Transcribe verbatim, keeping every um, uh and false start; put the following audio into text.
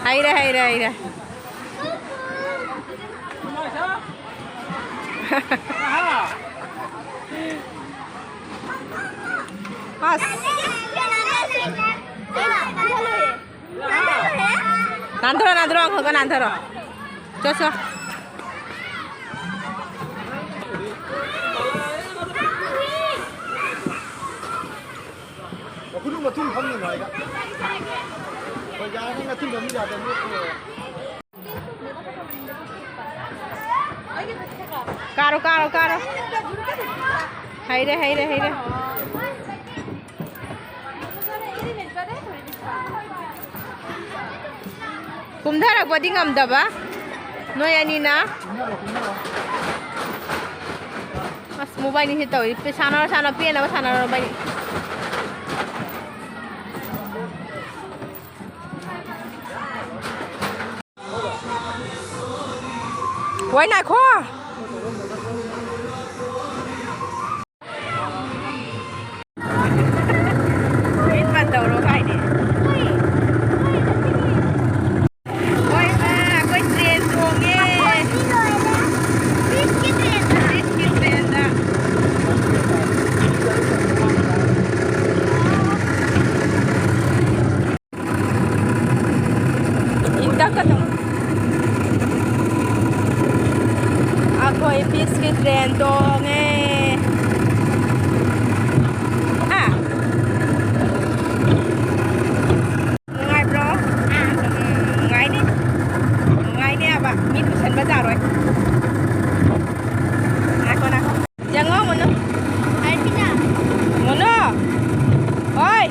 ꯍꯩꯔꯦ, ꯍꯩꯔꯦ, ꯍꯩꯔꯦ꯫ ꯑꯁ꯫ ꯅꯥꯟꯊꯔꯣ, ꯅꯥꯟꯊꯔꯣ, ꯑꯪꯀꯜꯒ ꯅꯥꯟꯊꯔꯣ꯫ ꯆꯣ, ꯆꯣ꯫ ꯃꯈꯨꯠ ꯃꯇꯨꯝ ꯐꯝꯅꯤꯡꯕ ꯍꯥꯏꯗ꯫ ꯍꯣꯏ, ꯌꯥꯔꯅꯤ, ꯃꯇꯨꯝ ꯐꯝ ꯌꯥꯗꯕꯅꯤ꯫ ꯀꯥꯔꯣ, ꯀꯥꯔꯣ, ꯀꯥꯔꯣ꯫ ꯍꯩꯔꯦ, ꯍꯩꯔꯦ, ꯍꯩꯔꯦ꯫ ꯀꯨꯝꯊꯔꯛꯄꯗꯤ ꯉꯝꯗꯕ ꯅꯣꯏ ꯑꯅꯤꯅ꯫ ꯑꯁ, ꯃꯣꯕꯥꯏꯅꯤꯁꯦ ꯇꯧꯔꯤ꯫ ꯁꯥꯟꯅꯔꯣ, ꯁꯥꯟꯅꯔꯣ, ꯄꯦꯟꯅꯕ ꯁꯥꯟꯅꯔꯣ, ꯃꯣꯕꯥꯏꯅꯤ꯫ ꯋꯥꯏ ꯅꯥꯏꯈꯣ꯫ ꯃꯤꯠ ꯕꯟ ꯇꯧꯔꯣ ꯀꯥꯏꯗꯤ꯫ ꯍꯣꯏ, ꯏꯃꯥ, ꯑꯩꯈꯣꯏ ꯇ꯭ꯔꯦꯟ ꯇꯣꯡꯉꯦ꯫ ꯕ꯭ꯔꯤꯇꯤꯁꯀꯤ ꯇ꯭ꯔꯦꯟꯗ꯫ ꯏꯪ ꯇꯞꯀꯅꯨ꯫ ꯑꯩꯈꯣꯏ ꯄꯤꯁꯀꯤ ꯇ꯭ꯔꯦꯟ ꯇꯣꯡꯉꯦ꯫ ꯍꯥ? ꯅꯨꯡꯉꯥꯏꯕ꯭ꯔꯣ? ꯎꯝ, ꯅꯨꯡꯉꯥꯏꯅꯤ꯫ ꯅꯨꯡꯉꯥꯏꯅꯤ ꯍꯥꯏꯕ꯫ ꯃꯤ ꯇꯨꯁꯟꯕ ꯌꯥꯔꯣꯏ꯫ ꯉꯥꯏꯈꯣ, ꯉꯥꯏꯈꯣ꯫ ꯌꯦꯡꯉꯣ, ꯃꯨꯅꯨ꯫ ꯃꯨꯅꯨ! ꯍꯣꯏ!